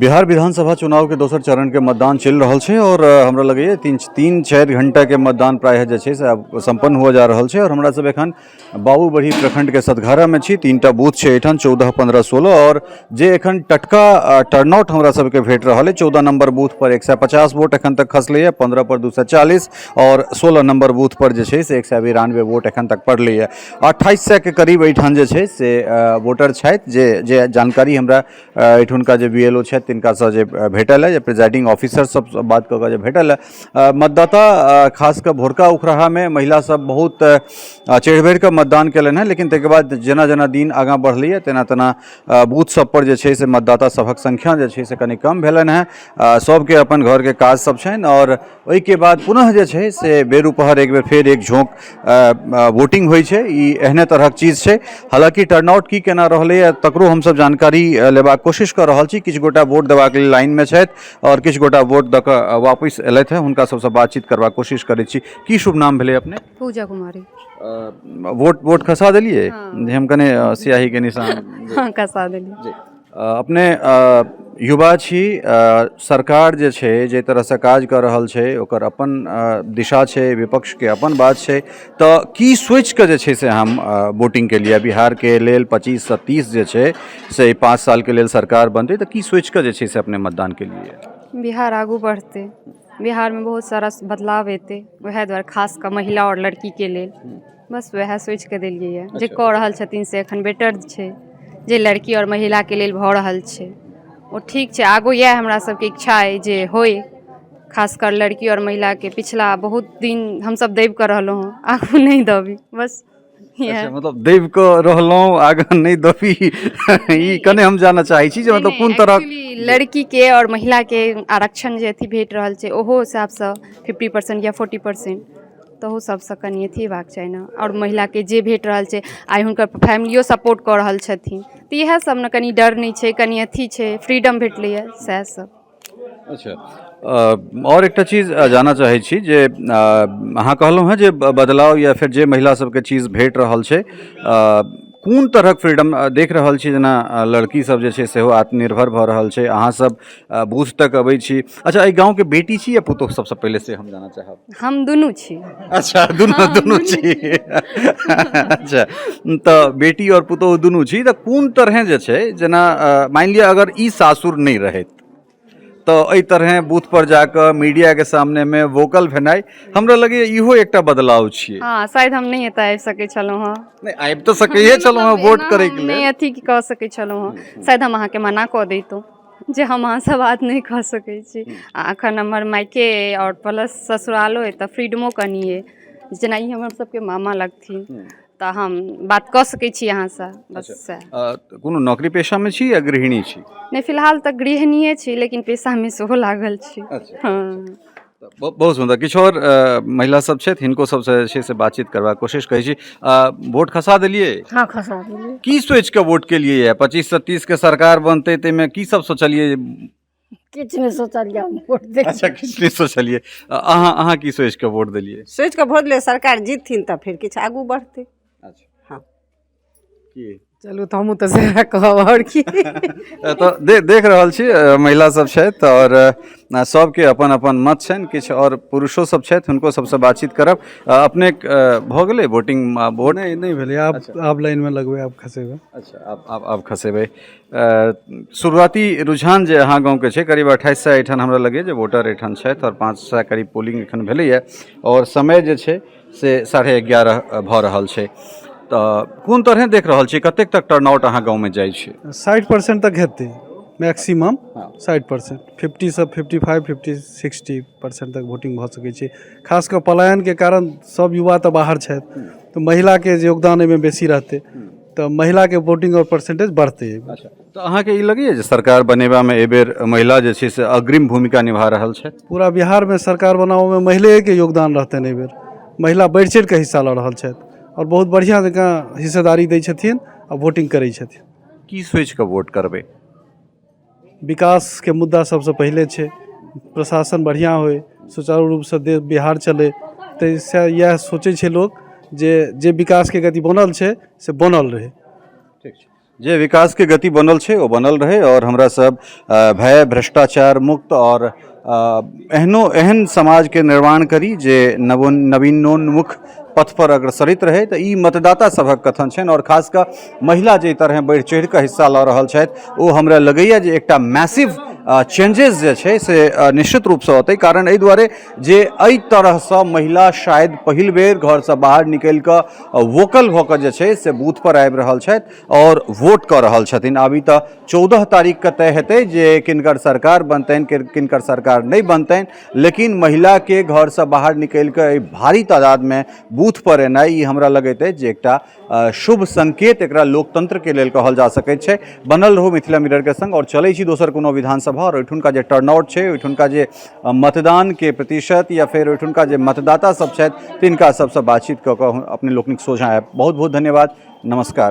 बिहार विधानसभा चुनावके दोसर चरणके मतदान चलि रहल छै आओर हमरा लगैए 3-4 घंटाके मतदान प्रायः जे छै से आब सम्पन्न हुअ जा रहल छै। आओर हमरा सब एखन बाबूबरही प्रखंडके सतघारामे छी। 3टा बूथ छै एहिठाम, 14, 15, 16। आओर जे एखन टटका टर्नआउट हमरा सबके भेट रहल अइ, 14 नंबर बूथ पर 150 वोट एखन तक खसलैए, 15 पर 240 आओर 16 नंबर बूथ पर जे छै से 192 वोट एखन तक पड़लैए। 2800 के करीब एहिठाम जे छै से वोटर छथि। जे जे जानकारी हमरा एहिठुनका जे बी एल ओ छथि तिनकासँ जे भेटल है, जे प्रिजाइडिंग ऑफिसर सब बात कऽ कऽ जे भेटल है, मतदाता खास कऽ भोरका उखराहामे महिला सब बहुत चढ़ि बढ़ि कऽ मतदान केलनि हेँ, लेकिन ताहिके बाद जेना जेना दिन आगाँ बढ़लैए तेना तेना बूथ सब पर जे छै से मतदाता सभक संख्या जे छै से कनि कम भेलनि हेँ। सबके अपन घरके काज सब छनि आओर ओहिके बाद पुनः जे छै से बेर उपहर एक बेर फेर एक झोंक वोटिंग होइ छै। ई एहने तरहक चीज छै। हालाँकि टर्नआउट की केना रहलैए तकरो हमसब जानकारी लेबाक कोशिश कऽ रहल छी। किछु गोटा वोट देबाक लेल लाइनमे छथि आओर किछु गोटा वोट दऽ कऽ वापस एलथि हेँ, हुनका सबसँ बातचीत करबाक कोशिश करै छी। की शुभ नाम भेलै अपने? पूजा कुमारी। वोट खसा देलियै? जे हम कने स्याहीके निशान। हँ, खसा देलियै। जी, अपने युवा छी। सरकार जे छै जाहि तरहसँ काज कऽ रहल छै ओकर अपन दिशा छै, विपक्षके अपन बात छै, तऽ की सोचिकऽ जे छै से हम वोटिंग केलियै? बिहारके लेल 25सँ 30 जे छै से 5 सालके लेल सरकार बनतै, तऽ की सोचिकऽ जे छै से अपने मतदान केलियै? बिहार आगू बढ़तै, बिहारमे बहुत सारा बदलाव एतै, वएह दुआरे खास कऽ महिला आओर लड़कीके लेल बस वएह सोचिकऽ देलियै यऽ। जे कऽ रहल छथिन से एखन बेटर छै। जे लड़की आओर महिलाके लेल भऽ रहल छै ओ ठीक छै। आगू इएह हमरा सबके इच्छा अइ जे होइ, खासकर लड़की आओर महिलाके। पिछला बहुत दिन हमसब दबि कऽ रहलहुँ हँ, आगू नहि दबी, बस इएह। अच्छा, मतलब दबि कऽ रहलहुँ, आगाँ नहि दबी, ई कने हम जानऽ चाहै छी जे मतलब कोन तरहक। लड़कीके आओर महिलाके आरक्षण जे अथी भेट रहल छै ओहो हिसाबसँ 50% या 40%, तहू सबसँ कनि अथी हेबाक चाही ने। आओर महिलाके जे भेट रहल छै, आइ हुनकर फैमिलियो सपोर्ट कऽ रहल छथिन, तऽ इएह सब ने कनि डर नहि छै, कनि अथी छै, फ्रीडम भेटलैए, सएह सब। अच्छा, आओर एकटा चीज जानऽ चाहै छी जे अहाँ कहलहुँ हेँ जे बदलाव या फेर जे महिला सबके चीज भेट रहल छै, कोन तरहक फ्रीडम देख रहल छी? जेना लड़की सब जे छै सेहो आत्मनिर्भर भऽ रहल छै, अहाँ सब बूथ तक अबै छी। अच्छा, एहि गाँवके बेटी छी या पुतोहु, सबसँ पहिले से हम जानऽ चाहब। हम दुनू छी। अच्छा, दुनू दुनू छी। अच्छा, तऽ बेटी आओर पुतोहु दुनू छी, तऽ कोन तरहे जे छै, जेना मानि लिअ अगर ई सासुर नहि रहैत तऽ एहि तरहे बूथ पर जाकऽ मीडियाके सामनेमे वोकल भेनाइ हमरा लगैए इहो एकटा बदलाव छियै। हँ, शायद हम नहि एतऽ आबि सकै छलहुँ हँ। नहि, आबि तऽ सकैए छलहुँ हँ वोट करैके लेल। नहि अथी कऽ सकै छलहुँ हँ, शायद हम अहाँके मना कऽ दैतहुँ जे हम अहाँसँ बात नहि कऽ सकै छी। आ एखन हमर मायके अइ आओर प्लस ससुरालो अइ, तऽ फ्रीडमो कनि अइ। जेना ई हमर सबके मामा लगथिन तऽ हम बात कऽ सकै छी अहाँसँ, बस सएह। कोनो नौकरी पेशामे छी या गृहिणी छी? नहि, फिलहाल तऽ गृहिणीए छी, लेकिन पेशामे सेहो लागल छी। हँ, बहुत सुन्दर। किछु आओर महिला सब छथि, हिनको सबसँ जे छै से बातचीत करबाक कोशिश करै छी। वोट खसा देलियै? हँ, खसा देलियै। की सोचि कऽ वोट केलियै? यऽ 25 सँ 30 के सरकार बनतै, ताहिमे की सब सोचलियै? किछु नहि सोचलियै, हम वोट देलियै। अच्छा, किछु नहि सोचलियै। अहाँ की सोचि कऽ वोट देलियै? सोचि कऽ वोट देलियै, सरकार जीतथिन तऽ फेर किछु आगू बढ़तै। अच्छा। हँ। की चलू, तऽ हमहूँ तऽ सएह कहब, आओर की। तऽ देख रहल छी, महिला सब छथि आओर सबके अपन अपन मत छनि। किछु आओर पुरुषो सब छथि, हुनको सबसँ बातचीत करब। अपने भऽ गेलै वोटिंग वोट? नहि, नहि भेलै। आब लाइनमे लगबै, आब खसेबै। अच्छा, आब खसेबै। शुरुआती रुझान जे अहाँ गाँवके छै, करीब 2800 एहिठाम हमरा लगैए जे वोटर एहिठाम छथि आओर 500 करीब पोलिंग एखन भेलैए आओर समय जे छै से 11:30 भऽ रहल छै, तऽ कोन तरहे देख रहल छी, कतेक तक टर्नआउट अहाँ गाँवमे जाइ छै? 60% तक हेतै मैक्सिमम। 60%, 50सँ 55, 50, 60% तक वोटिंग भऽ सकै छै। खास कऽ पलायनके कारण सब युवा तऽ बाहर छथि, तऽ महिलाके जे योगदान एहिमे बेसी रहतै, तऽ महिलाके वोटिंग आओर परसेंटेज बढ़तै। अच्छा, तऽ अहाँके ई लगैए जे सरकार बनेबामे एहिबेर महिला जे छै से अग्रिम भूमिका निभा रहल छथि? पूरा बिहारमे सरकार बनाबऽमे महिलेके योगदान रहतनि। एहिबेर महिला बढ़ि चढ़िकऽ हिस्सा लऽ रहल छथि आओर बहुत बढ़िआँ जकाँ हिस्सेदारी दै छथिन आ वोटिंग करै छथिन। की सोचि कऽ वोट करबै? विकासके मुद्दा सबसँ पहिले छै। प्रशासन बढ़िआँ होइ, सुचारू रूपसँ देश बिहार चलै, ताहिसँ इएह सोचै छै लोक जे जे विकासके गति बनल छै से बनल रहै। ठीक छै। जे विकासके गति बनल छै ओ बनल रहै आओर हमरा सब भय भ्रष्टाचार मुक्त आओर एहनो एहन समाजके निर्माण करी जे नवो नवीनोन्मुख पथपर अग्रसरित रहै। तऽ ई मतदाता सभक कथन छनि आओर खास कऽ महिला जाहि तरहे बढ़ि चढ़ि कऽ हिस्सा लऽ रहल छथि, ओ हमरा लगैए जे एकटा मैसिव चेंजेस जे छै से निश्चित रूपसँ औतै। कारण एहि दुआरे जे एहि तरहसँ महिला शायद पहिल बेर घरसँ बाहर निकलि कऽ वोकल भऽ कऽ जे छै से बूथपर आबि रहल छथि आओर वोट कऽ रहल छथिन। आब ई तऽ 14 तारीखके तय हेतै जे किनकर सरकार बनतनि, किनकर सरकार नहि बनतनि, लेकिन महिलाके घरसँ बाहर निकलि कऽ एहि भारी तादादमे बूथपर एनाइ ई हमरा लगैत अछि जे एकटा शुभ संकेत एकरा लोकतंत्रके लेल कहल जा सकैत छै। बनल रहू मिथिला मिररके संग आओर चलै छी दोसर कोनो विधानसभा आओर ओहिठुनका जे टर्नआउट छै, ओहिठुनका जे मतदानके प्रतिशत या फेर ओहिठुनका जे मतदाता सब छथि तिनका सबसँ बातचीत कऽ कऽ अपने लोकनिक सोझाँ आयब। बहुत बहुत धन्यवाद, नमस्कार।